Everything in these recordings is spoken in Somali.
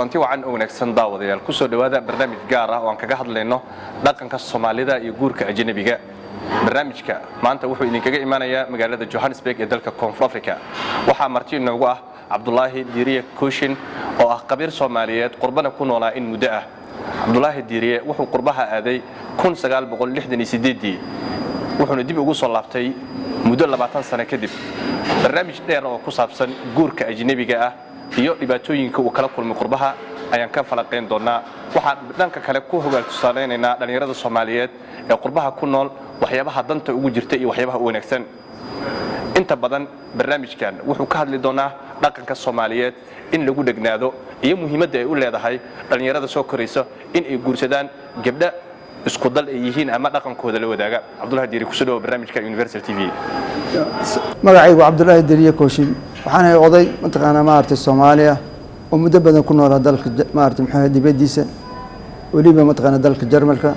Kulanti wacan oo wanaagsan, daawadayaal. Kusoo dhowaada barnaamij gaar ah oo aan kaga hadlayno dhaqanka Soomaalida iyo guurka ajnabiga. Barnaamijka maanta wuxuu idinkaga imanayaa magaalada Johannesburg ee dalka Koonfur Africa. Waxaa marti inoogu ah Cabdulaahi Diiriye Kooshin oo ah khabiir Soomaaliyeed, qurbana ku noolaa in muddo ah. Cabdulaahi Diiriye wuxuu qurbaha aaday wuxuuna dib ugu soo laabtay muddo 20 sano kadib. Barnaamij dheer oo ku saabsan guurka ajnebiga ah iyo dhibaatooyinka uu kala kulmay qurbaha ayaan ka falaqayn doonaa. Waxaan dhanka kale ku hogaal tusaalaynaynaa dhallinyarada Soomaaliyeed ee qurbaha ku nool waxyaabaha danta ugu jirta iyo waxyaabaha u wanaagsan. Inta badan barnaamijkan wuxuu ka hadli doonaa dhaqanka Soomaaliyeed in lagu dhegnaado iyo muhiimadda ay u leedahay dhallinyarada soo koraysa in ay guursadaan gabdha isku dal ay yihiin ama dhaqankooda la wadaaga. Cabdullahi Diiri, kusoo dhawo barnaamijka Universal TV. Magacaygu Cabdulaahi Deriye Kooshin. Waxaan ahay oday, mataqaanaa, maaragtay, Soomaaliya oo muddo badan ku noolaa dalka, maaragtay, muxuu ahay, dibaddiisa, weliba, mataqaanaa, dalka Jarmalka.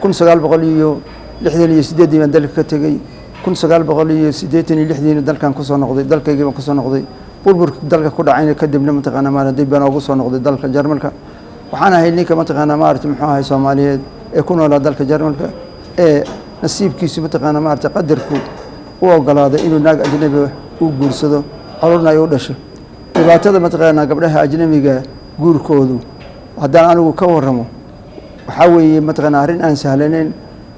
1968-dii baan dalka ka tegey. 1986-diina dalkan kusoo noqday, dalkaygii baan kusoo noqday. Burburka dalka ku dhacayna kadibna, mataqaanaa, maaragtay, dib baan ugu soo noqday dalka Jarmalka. Waxaan ahay ninka, mataqaanaa, maaragtay, muxuu ahay, Soomaaliyeed ee ku noolaa dalka Jarmalka ee nasiibkiisu, mataqaanaa, maaragtay, qadarku u ogolaaday inuu naag ajnabi u guursado, carruurna ay u dhasho. Dhibaatada, mataqaanaa, gabdhaha ajnabiga guurkoodu haddaan anigu ka warramo, waxaa weeye, mataqaanaa, arrin aan sahlanayn.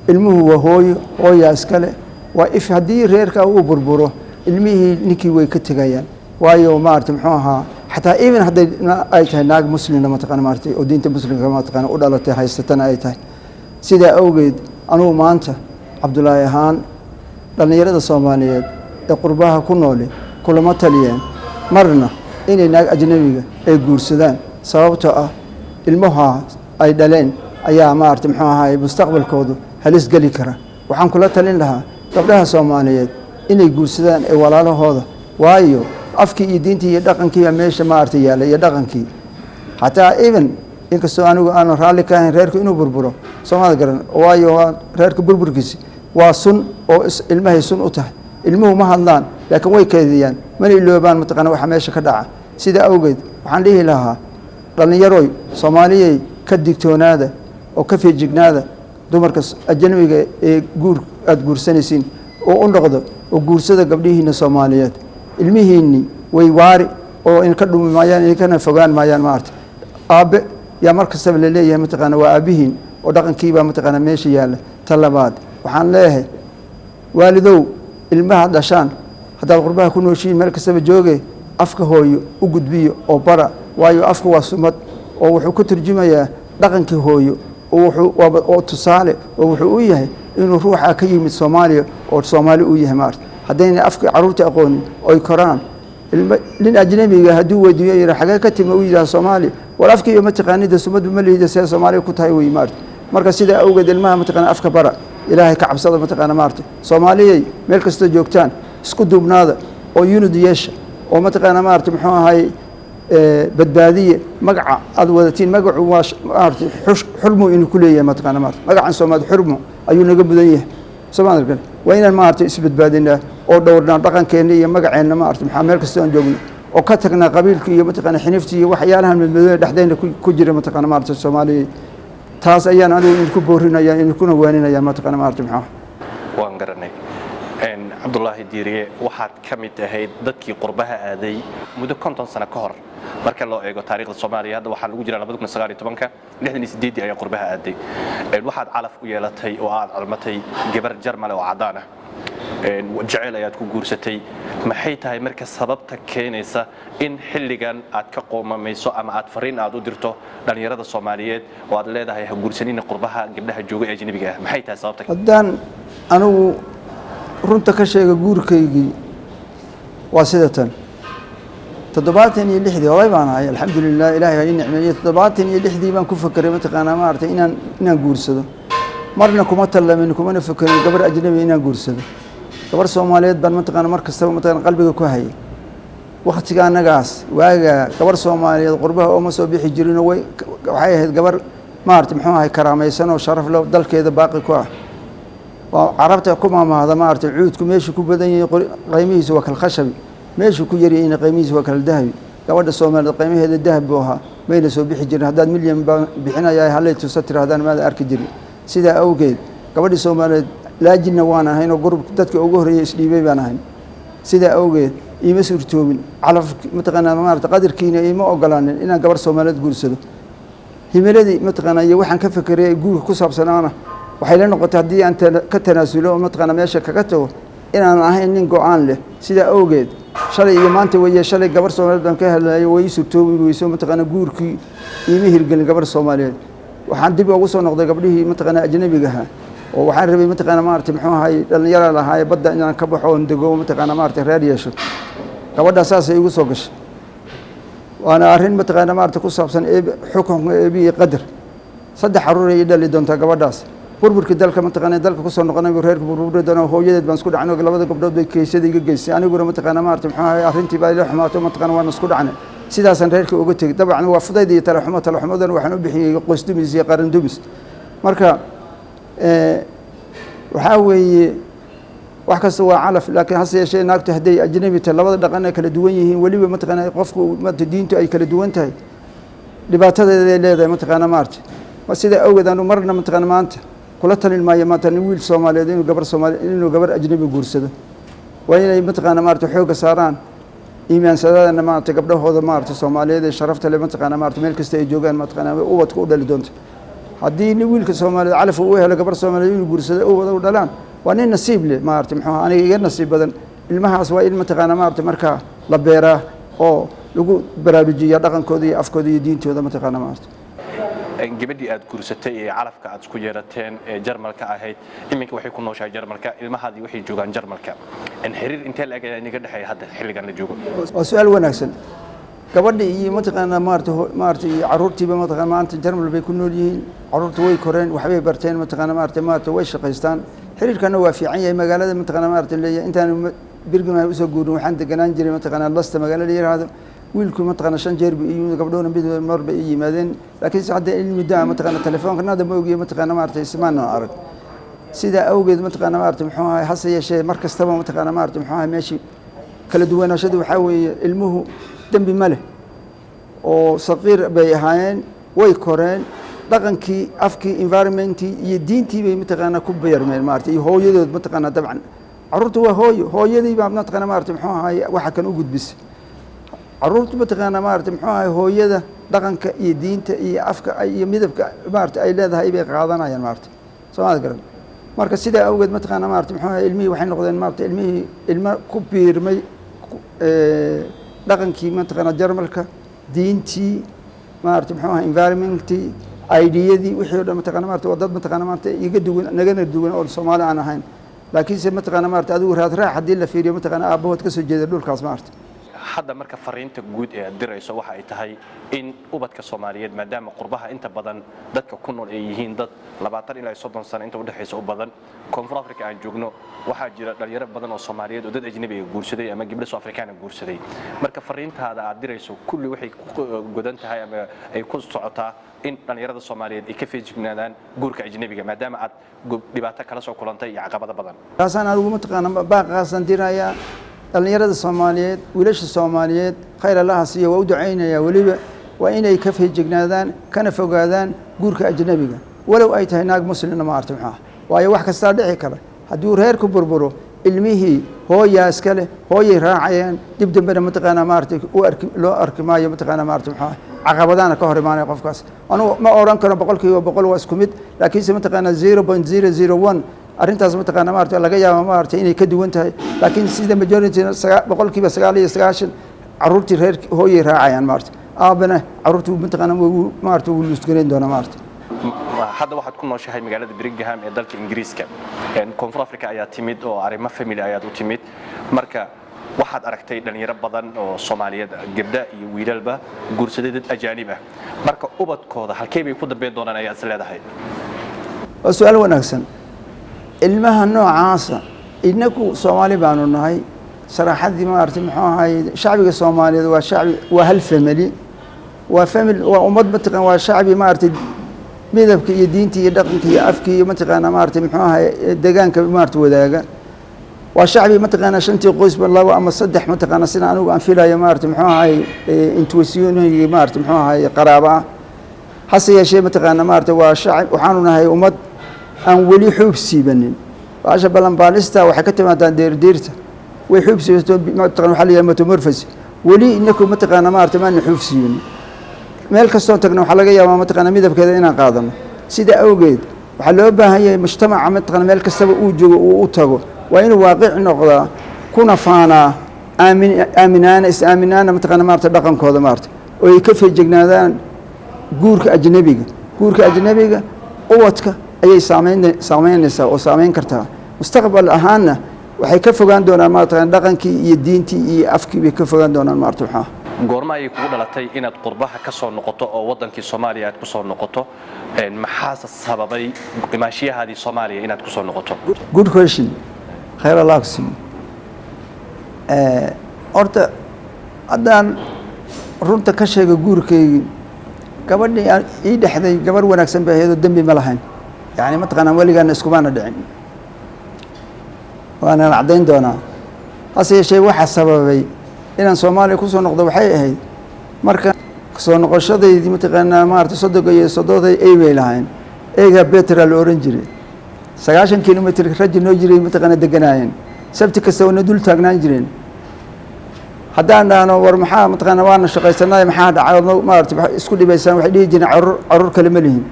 Ilmuhu waa hooyo, hooyaa iskale. Waa if haddii reerka uu burburo, ilmihii ninkii way ka tegayaan. Waayo, maaragtay, muxuu ahaa, xataa even hadday ay tahay naag muslimna, mataqaana, maaragtay, oo diinta muslimka, mataqaana, u dhalatay haysatana ay tahay. Sidaa awgeed, anugu maanta Cabdulaahi ahaan dhallinyarada Soomaaliyeed ee qurbaha ku nooli kulama taliyeen marna inay naag ajnabiga ay guursadaan, sababtoo ah ilmaha ay dhaleen ayaa, maarata, muxuu ahaay, mustaqbalkoodu halis geli kara. Waxaan kula talin lahaa gabdhaha Soomaaliyeed inay guursadaan ee walaalahooda, waayo afkii iyo diintii iyo dhaqankiiba meesha, maarata, yaalla iyo dhaqankii. Xataa even inkastoo anigu aanu raalli ka ahayn reerku inuu burburo, soomada garan, waayo reerka burburkiisi waa sun oo ilmahay sun u tahay. Ilmuhu ma hadlaan, laakiin way keediyaan, mana iloobaan, mataqaana, waxa meesha ka dhaca. Sidaa awgeed waxaan dhihi lahaa: dhallinyaroy Soomaaliyey, ka digtoonaada oo ka feejignaada dumarka ajnabiga ee guur aada guursanaysiin, oo u noqdo oo guursada gabdhihiina Soomaaliyeed. Ilmihiinni way waari oo in ka dhumi maayaan, inkana fogaan maayaan. Maarata, aabbe yaa mar kastaba laleeyahay, mataqaana, waa aabbihiin oo dhaqankiibaa, mataqaana, meesha yaalla. Ta labaad waxaan leeyahay: waalidow, ilmaha dhashaan haddaad qurbaha ku nooshihiin, meel kastaba jooge, afka hooyo u gudbiyo oo bara. Waayo afka waa sumad oo wuxuu ka turjumayaa dhaqankii hooyo, oo wuxuu oo tusaale oo wuxuu u yahay inuu ruuxa ka yimid Soomaaliya oo Soomaali uu yahay. Maarata, haddayna afka carruurta aqoonin oy koraan, ilma nin ajnabiga hadduu weydiiyo, yidha: "Xagee ka timi?" U yidhaha: "Soomaaliya." "War, afkiiba ma taqaanida, sumadba ma lihida, see Soomaaliya ku tahay?" Wey, maarata. Marka sidaa awgeed ilmaha, mataqaana, afka bara. Ilaahay ka cabsada, mataqaana, maarata. Soomaaliyay, meel kastoo joogtaan isku duubnaada oo unity yeesha oo, mataqaana, maarata, muxuu ahay, badbaadiye magaca aada wadatiin. Magacu waa, maarata, xurmu inuu ku leeyahay, mataqaana, maarata, magacan Soomaali xurmu ayuu naga mudan yahay. Soomaalkan waa inaan, maarata, isbadbaadinaa oo dhowrnaa dhaqankeenna iyo magaceenna, maarata, maxaa, meel kastoo aan joogno, oo ka tagnaa qabiilka iyo, mataqaana, xinifta iyo waxyaalahan madmadooda dhexdeyna ku jira, mataqaana, maarata. Soomaaliya, taas ayaan anigu idinku boorinaya, idinkuna waaninaya, mataqaana, maarata, maxaa. Waan garanay. Cabdulaahi Diiriye, waxaad ka mid ahayd dadkii qurbaha aaday muddo 50 sano ka hor marka loo eego taariikhda Soomaaliya. Hadda waxaa lagu jiraa 2019-ka. 68-dii ayaa qurbaha aaday. Waxaad calaf u yeelatay oo aad calmatay gabar Jarmale oo caddaan ah, jeceyl ayaad ku guursatay. Maxay tahay marka sababta keenaysa in xilligan aad ka qoomamayso ama aad fariin aad u dirto dhallinyarada Soomaaliyeed oo aad leedahay ha guursanina qurbaha gabdhaha jooga ee ajnabiga ah? Maxay tahay sababta? Haddaan anigu runta ka sheega, guurkaygii waa sida tan. 76-dii oday baan ahay, alxamdulilah, Ilahay baa ii nicmeeyey. 76-dii baan ku fakeray, mataqaanaa, maaragtay, inaan guursado. Marna kuma tallamin, kumana fakerin gabar ajnabi inaan guursado. Gabar Soomaaliyeed baan, mataqaana, mar kastaba, mataqana, qalbiga ku hayay. Waktiga annagaas waagaa gabar Soomaaliyeed qurbaha ooma soo bixi jirinoo way waxay ahayd gabar, maarata, muxuu ahay, karaamaysan oo sharaf leh, dalkeeda baaqi ku ah. Waa Carabta ku maamaahda, maarata, cuudku meeshuu ku badan yahay qiimihiisu waa kalkhashabi, meeshuu ku yaryahayna qiimihiisu waa kala dahabi. Gabadha Soomaaliyeed qiimaheeda dahab buu ahaa. Mayna soo bixi jirin. Haddaad milyan baan bixinaya hallay tusa tirahdaan, maada arki jirin. Sidaa awgeed gabadhii Soomaaliyeed laajinna waan ahayn oo gurub dadka ugu horreeyay isdhiibay baan ahayn. Sidaa awgeed iima suurtoobin calaf, mataqaanaa maarata, qadarkiina iima ogolaanin inaan gabarh Soomaaliyeed guursado. Himiladii, mataqaanaa, iyo waxaan ka fekeray guurka ku saabsanaana waxay la noqotay haddii aan ka tanaasulo oo, mataqaanaa, meesha kaga tago inaan ahayn nin go-aan leh. Sidaa awgeed shalay iyo maanta weeye. Shalay gabar Soomaaliyeed baan ka hadlayo, way ii suurtoobi weyso, mataqaanaa, guurkii iima hirgelin gabar Soomaaliyeed. Waxaan dib ugu soo noqday gabdhihii, mataqaanaa, ajnabiga ahaa oo waxaan rabay, mataqaanaa maarata muxuu ahay, dhalinyara lahaaye, badda inaan ka baxo oon dego, mataqaanaa maarata, reer yeesho. Gabadhaa saasay igu soo gashay. Waana arrin, mataqaanaa maarata, ku saabsan eeb xukunka eebi iyo qadar. Saddex carruur ay ii dhali doontaa gabadhaas. Burburkii dalka, mataqaana, dalka kusoo noqonay, reerka burburi doona. Hooyadeed baan isku dhacnay, labada gabdhood bay keysada iga geystay. Aniguna, mataqaana maarata muxuu ahay, arrintii baa ila xumaato, mataqaana, waan isku dhacnay. Sidaasaan reerkii uga tegey. Dabcan waa fudayd iyo talaxumo. Talaxumadan waxaan u bixiyey qoys dumis iyo qaran dumis. Marka waxaa weeye, wax kasta waa calaf, laakiin hase yeeshee naagtu hadday ajnabi tahay, labada dhaqan ay kala duwan yihiin, weliba, mataqaana, qofku maata diintu ay kala duwan tahay, dhibaatadeeday leedahay, mataqaana maarata. Sidaa awgeed anu marna, mataqaana, maanta kula talin maayo maanta nin wiil Soomaaliyeed inuu gabar Soomaali, inuu gabar ajnabi guursado. Waa inay, mataqaana maarata, xoogga saaraan iimaansadadana, maarata, gabdhahooda, maarata, Soomaaliyeed ee sharafta leh, mataqaana maarata, meel kasta ay joogaan, mataqaana, ubadka u dhali doonto. Haddii nin wiilka Soomaaliyeed calaf uu helo gabar Soomaaliyeed inuu guursado, ubad u dhalaan, waa nin nasiib leh, maarata muxuu aniga iga nasiib badan. Ilmahaas waa in, mataqaana maarata, markaa la beeraa oo lagu baraarujiya dhaqankooda iyo afkooda iyo diintooda, mataqaana maarata. Gabadhii aad guursatay ee calafka aad isku yeerateen ee Jarmalka ahayd, iminka waxay ku nooshahay Jarmalka, ilmahaadii waxay joogaan Jarmalka. Xiriir intee la eg ayaa inaga dhexeeya hadda xilligan la joogo? Waa su-aal wanaagsan. Gabadhi iyo, mataqaanaa maarata, maarata, iyo carruurtiiba, mataqana, maanta Jarmal bay ku nool yihiin. Carruurta way koreen, waxbay barteen, mataqaana maarata, way shaqaystaan. Xiriirkana waa fiican yahay. Magaalada, mataqaana maarata, leeyahay intaan Birmingham usoo guurin waxaan deganaan jiray, mataqaana, Lasta magaalo la yiraahdo. Wiilku, mataqaana, shan jeer bu ii, gabdhoona mid mar bay ii yimaadeen. Laakiin se hadda in muddo ah, mataqaana, telefoonka nada ma ogiyo, mataqaana maarata, ismaana arag. Sidaa awgeed, mataqaana maarata muxuu ahay, hase yeeshee mar kastaba, mataqaana maarata muxuu ahay, meeshii kala duwanaashadu waxaa weeye ilmuhu dembi ma leh oo saqiir bay ahaayeen, way koreen, dhaqankii, afkii, environmentii iyo diintii bay, mataqaana, ku beermeen maarata, iyo hooyadood, mataqaana. Dabcan carruurta waa hooyo, hooyadii baa, mataqaana maarata muxuu ahay, waxa kan u gudbisay carruurtu, mataqaana maarata muxuu ahay, hooyada dhaqanka iyo diinta iyo afka iyo midabka maarata ay leedahay bay qaadanayaan maarata. Soo maad garan? Marka sidaa awgeed, mataqaana maarata muxuu ahay, ilmihii waxay noqdeen maarata ilmihii ilmo ku biirmay dhaqankii, mataqaana, Jarmalka, diintii, maarata muxuu ahay, environmentii, ideyadii, wixii o dhan, mataqana maarata. Waa dad, mataqana maarata, iga duwan, nagana duwan oo Soomaali aan ahayn. Laakiinse, mataqana maarata, adigu raad raac haddii la fiiriyo, mataqana, aabbahood ka soo jeeda dhulkaas maarata. Hadda marka fariinta guud ee aad dirayso waxa ay tahay in ubadka Soomaaliyeed, maadaama qurbaha inta badan dadka ku nool ay yihiin dad 20 ilaa 30 sano inta udhexaysa u badan, Koonfur Africa aan joogno, waxaa jira dhalinyaro badan oo Soomaaliyeed oo dad ajnabi ah guursaday ama gabdho soo Afrikaana guursaday. Marka fariintaada aad dirayso kulli waxay ku godan tahay ama ay ku socotaa in dhalinyarada Soomaaliyeed ay ka feejignaadaan guurka ajnabiga, maadaama aad dhibaato kala soo kulantay iyo caqabado badan. Taasaan anigu, mataqaana, baaqaasaan dirayaa dhallinyarada Soomaaliyeed, wiilasha Soomaaliyeed. Khayr Allaha siiya, waa u ducaynayaa. Weliba waa inay ka feejignaadaan kana fogaadaan guurka ajnabiga, walow ay tahay naag muslimna, maarta maxaa waayo, wax kastaa dhici kara. Hadduu reerku burburo, ilmihii hooyaa iska leh, hooyay raacayaan. Dib dambena, mataqaanaa maarata, u arki loo arki maayo, mataqaanaa maarata maxaa, caqabadaana ka hor imaanaya qofkaas. Anugu ma odhan karo 100% waa isku mid, laakiinse, mataqaanaa, 0.001 arrintaas, mataqaana maarata, laga yaaba maarata inay ka duwan tahay. Laakiin sida majority 99% carruurtii reer hooyay raacayaan maarata. Aabana carruurtii, mataqaana, maarata, wuu luusgarayn doonaa maarata. Hadda waxaad ku nooshahay magaalada Birmingham ee dalka Ingiriiska. Koonfur Africa ayaa timid oo arrimo family ayaad u timid. Marka waxaad aragtay dhalinyaro badan oo Soomaaliyeed, gabdha iyo wiilalba, guursaday dad ajaanib ah. Marka ubadkooda halkee bay ku dambeyn doonaan ayaad is leedahay? Waa su-aal wanaagsan. Ilmaha noocaasa, inaku Soomaali baanu nahay, saraaxadii maarata muxuu ahay, shacbiga Soomaaliyeed waa shacbi, waa hal family, waa family, waa ummad, mataqan, waa shacbi maaragtay midabka iyo diinta iyo dhaqanka iyo afka iyo, mataqaana maarata muxuu ahay, deegaanka maarata wadaaga. Waa shacbi mataqaanaa shantii qoysba labo ama saddex, mataqaanaa, sida anigu aan filayo, maarata muxuu ahay, intuitionigii, maarata muxuu ahay, qaraaba ah. Hase yeeshee, mataqaana maarata, waa shacab, waxaanu nahay ummad aan weli xuub siibanin. Baasha balanbaalista waxay ka timaadaa deerdeerta, way xuub siibato, mataqana, waxaa la yidhaha metamorphosis. Weli inaku, mataqaana maarata, maana xuub siibanin. Meel kastoo tagna waxaa laga yaabaa, mataqaana, midabkeeda inaan qaadano. Sida awgeed waxaa loo baahan yahay mujtamaca, mataqana, meel kastaba uu joogo uu u tago, waa inuu waaqic noqdaa, kuna faanaa, aamin aaminaana, is aaminaana, mataqana maarata, dhaqankooda, maarata, oo ay ka feejignaadaan guurka ajnabiga. Guurka ajnabiga ubadka ayay saameynaysaa oo saameyn kartaa. Mustaqbal ahaanna waxay ka fogaan doonaan, maarata, dhaqankii iyo diintii iyo afkii bay ka fogaan doonaan, maarata. Maxaa Goorma ayay kugu dhalatay inaad qurbaha ka soo noqoto oo waddankii Soomaaliya aad ku soo noqoto? Maxaase sababay imaanshiyahaadii Soomaaliya inaad ku soo noqoto? Good question, khayr Allah ku siiyo. Horta haddaan runta ka sheego, guurkaygii, gabadhii aan ii dhexday gabar wanaagsan bay ahayd oo dembi ma lahayn. Yani, mataqaanaa, weligaana iskumaana dhicin, waana caddayn doonaa. Hase yeeshee, waxaa sababay inaan Soomaaliya kusoo noqdo waxay ahayd marka soo noqoshadaydii, mataqaanaa maarata, soddonka iyo soddoday ey bay lahayn. Eyga Betra la oran jiray, 90 kilomitr raji noo jiray, mataqaana, deganaayeen. Sabti kasta wana dul taagnaan jireen. Haddaan dhahno, "War maxaa, mataqaana, waana shaqaysanay, maxaa dhacay, maarata, isku dhibaysaan?" waxay dhihi jireen, "Carruur, carruur kale ma lihin."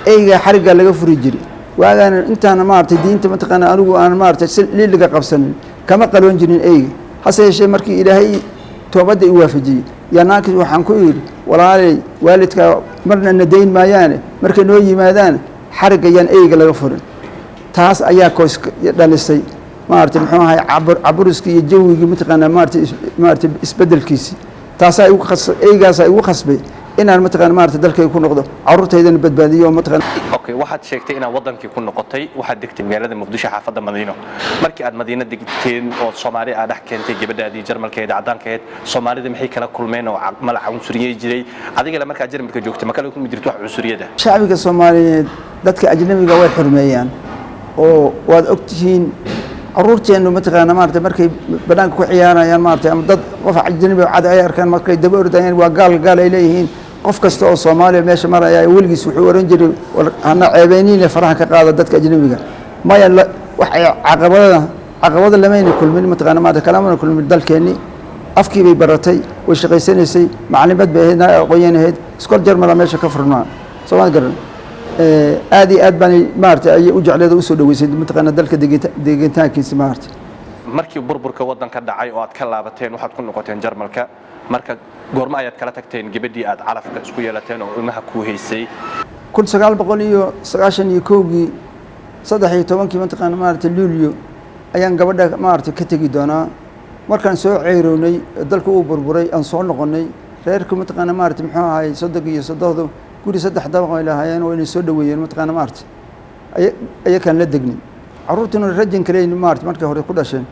Eyga xariggaa laga furi jiray. Waagaana intaana, maaragtay, diinta, mataqaana, anigu aan, maaragtay, si liliga qabsanin, kama qaloon jirin eyga. Hase yeeshee, markii Ilaahay toobadda i waafajiyey, yaa naagti waxaan ku yidhi, "Walaalay, waalidkaa marna na dayn maayaane, markay noo yimaadaan xarigga yaan eyga laga furin." Taas ayaa koos dhalisay, maaragtay, muxuu ahay, caburiskii iyo jawigii, mataqaanaa, maaragtay, isbeddelkiisii. Taasaa igu khas, eygaasaa igu khasbay inaan, mataqana, maaragtay, dalkayga ku noqdo, carruurtaydana badbaadiyo, mataqana. Okay, waxaad sheegtay inaad wadankii ku noqotay. Waxaad degtay magaalada Muqdisho, xaafadda Madiino. Markii aad Madiino degteen oo Soomaali aad dhex keentay gabadhaadii Jarmalkeed caddaankeed, Soomaalida maxay kala kulmeen oo mala cunsuriyey jiray? Adigale markaad Jarmalka joogtay, ma kala kulmi jirto wax cunsuriyada? Shacbiga Soomaaliyeed dadka ajnabiga way xurmeeyaan, oo waad ogtihiin caruurteennu, mataqaana, maarata, markay banaanka ku ciyaarayaan, maarata, ama dad qof ajnabi oo cad ay arkaan, markay daba ordayaan, "Waa gaal, gaal," ay leeyihiin. Qof kasta oo Soomaaliya meesha maraya weligiis wuxuu oran jiray, "War hana ceebeyniine, faraha ka qaada dadka ajnabiga." Maya, wax caqabadada, caqabada lamayna kulmin, mataqaana, maarata, kalamana kulmin. Dalkeenni afkii bay baratay, way shaqaysanaysay, macalimad bay ahayd, aqoon ahayd, iskool Jarmala meesha ka furnaa. Soomaad garan? Aad iyo aad baanay, maarata, ayay u jecleed oo usoo dhaweysay, mataqaana, dalka degitaankiisa, maarata. Markii burburka waddanka dhacay oo aad ka laabateen, waxaad ku noqoteen Jarmalka. Marka goorma ayaad kala tagteen gabadhii aad calafka isku yeelateen oo ilmaha kuu haysay? 1991-kii, 13-kii, mataqaana, maarata, Luulyo ayaan gabadha, maarata, ka tegi doonaa. Markaan soo ceyrownay, dalku uu burburay, aan soo noqonnay, reerku, mataqaana, maarata, muxuu ahay, soddonka iyo soddohdu guri saddex dabaq ay lahaayeen oo inay soo dhaweeyeen, mataqaana, maarata, ayakaan la degnay. Carruurtuna rajin kaleyn, maarata, markii hore ku dhasheen.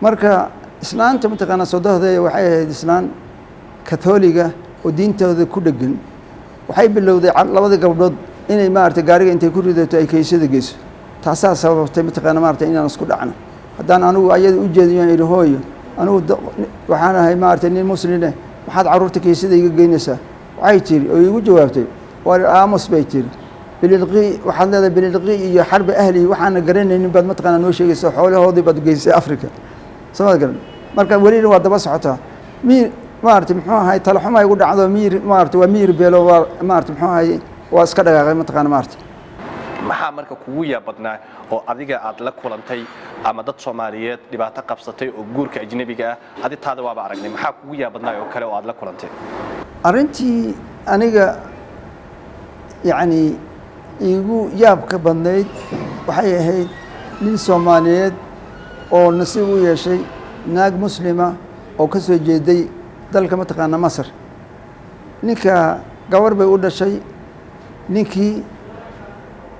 Marka islaanta, mataqaana, sodohdeeda waxay ahayd islaan Kathooliga oo diintooda ku dhegan. Waxay bilowday labada gabdhood inay, maarata, gaariga intay ku ridato ay kaysada geyso. Taasaa sababtay, mataqaana, maarata, inaan isku dhacno. Haddaan anigu ayada u jeediyo, idhi, "Hooyo, anigu waxaan ahay, maarata, nin musline, maxaad carruurta kaysada iga geynaysaa?" Waxay tiri oo iigu jawaabtay, "Waa aamus," bay tiri. "Bililqi waxaad leedahay, bililqi iyo xarbi ahli, waxaana garanaynin baad, mataqaana, noo sheegaysa. Xoolahoodii baad geysay Africa." Soo garan? Marka welina waa daba socotaa. Miir, maarata, muxuu ahay, talaxuma igu dhacdo, miir, maarata, waa miir beelo, waa, maarata, muxuu ahay, waa iska dhaqaaqay, mataqaana, maarata. Maxaa marka kugu yaab badnaa oo adiga aad la kulantay ama dad Soomaaliyeed dhibaato qabsatay oo guurka ajnabiga ah? Adi taada waaba aragnay. Maxaa kugu yaab badnaa oo kale oo aad la kulantay? Arrintii aniga, yacni, iigu yaabka badnayd waxay ahayd nin Soomaaliyeed oo nasiib u yeeshay naag Muslima oo ka soo jeeday dalka, mataqaana, Masar. Ninka gabar bay u dhashay. Ninkii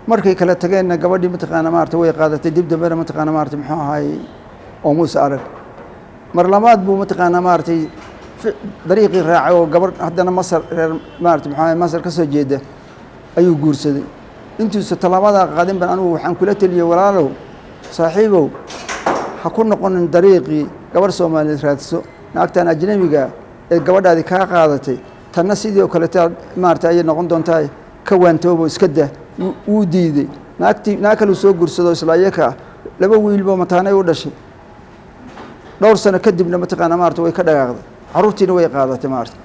markay kala tageenna, gabadhii, mataqaana, maarata, way qaadatay. Dib dambena, mataqaana, maarata, muxuu ahaay, oo muuse arag. Mar labaad buu, mataqaana, maaratay, dariiqii raacay oo gabarh haddana Masar, reer, maarata, muxuu ahay, Masar ka soo jeeda ayuu guursaday. Intuusa tallaabadaa qaadin ban anigu waxaan kula teliyey, "Walaalow, saaxiibow, Ha ku noqonin dariiqii. Gabarh Soomaaliyeed raadso. Naagtan ajnabiga ee gabadhaadii kaa qaadatay, tanna sidii oo kaleta maarata ayay noqon doontaa. Ka waantoobo, iska dah. Wuu diiday. Naagtii naag kaluu soo guursado isla iyaka ah, laba wiilbo mataanay u dhashay. Dhowr sano kadibna, mataqaana maarata, way ka dhagaaqday, carruurtiina way qaadatay maarata.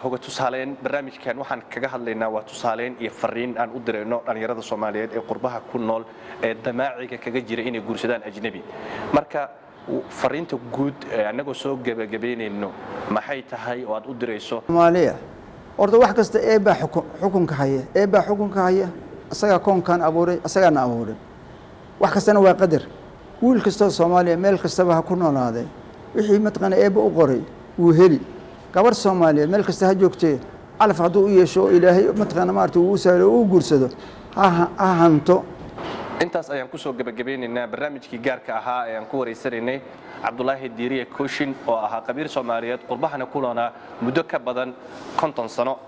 Hoga tusaaleyn. Barnaamijkan waxaan kaga hadlaynaa waa tusaaleyn iyo fariin aan u dirayno dhallinyarada Soomaaliyeed ee qurbaha ku nool ee damaaciga kaga jira inay guursadaan ajnebi. Marka fariinta guud ee annagoo soo gebagabaynayno maxay tahay oo aad u dirayso? Soomaaliya horta wax kasta Eebbaa xukunka haya. Eebbaa xukunka haya, asagaa koonkan abuuray, asagaana abuuray. Wax kastana waa qadar. Wiil kastoo Soomaaliya meel kastaba ha ku noolaadee, wixii mataqaana Eebba u qoray wuu heli. Gabarh Soomaaliyeed meel kasta ha joogtee, calaf hadduu u yeesho oo Ilaahay mataqaana maarata uu u sahlo oo u guursado, ha hanto. Intaas ayaan kusoo gebagabeynaynaa barnaamijkii gaarka ahaa ee aan ku wareysanaynay Cabdulaahi Diiriye Kooshin, oo ahaa qabiir Soomaaliyeed, qurbahana ku noolaa muddo ka badan 50 sano.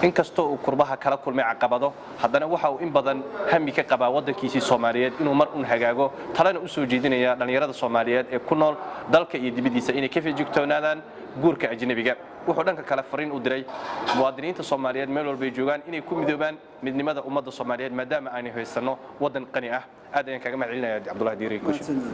Inkastoo uu qurbaha kala kulmay caqabado, haddana waxa uu in badan hami ka qabaa waddankiisii Soomaaliyeed inuu mar un hagaago, talena u soo jeedinaya dhallinyarada Soomaaliyeed ee ku nool dalka iyo dibaddiisa inay ka feejigtoonaadaan guurka ajnebiga. Wuxuu dhanka kale fariin u diray muwaadiniinta Soomaaliyeed meel walbay joogaan inay ku midoobaan midnimada ummadda Soomaaliyeed, maadaama aanay haysanno waddan qani ah. Aad ayaan kaga mahad celinaya, Cabdulahi Diiriye Kooshin.